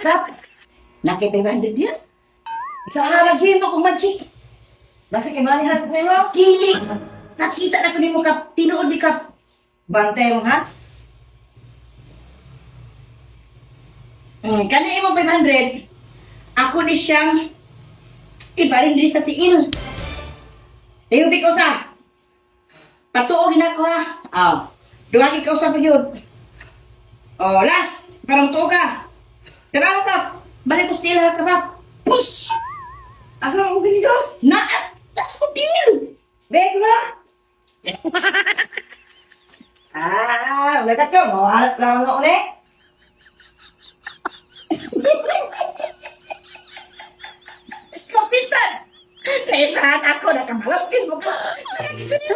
Kap, nakay 500 niya. Sa haragin mo kung magic. Nasa kay money hunt nimo? Dili. Nakita na ko nimo, Kap. Tinuod ni Kap. Bantay mo ha? Kana imong 500. Ako ni siyang ibarin diri sa tiil. Tayo ko sa. Patuo gina ko ha. Oh. Duha ka usa pa gyud. Oh, last. Parang tuo ka. Tara ka. Balik ko sa tiil ha, Kap. Push! Asa mo binigos? Na, tas ko deal. Beg na. Ah, lagat ka. Mawalat lang ako ni. Kapitan! Naisahan ako, nakamalaskin mo ko. Nakakita niyo.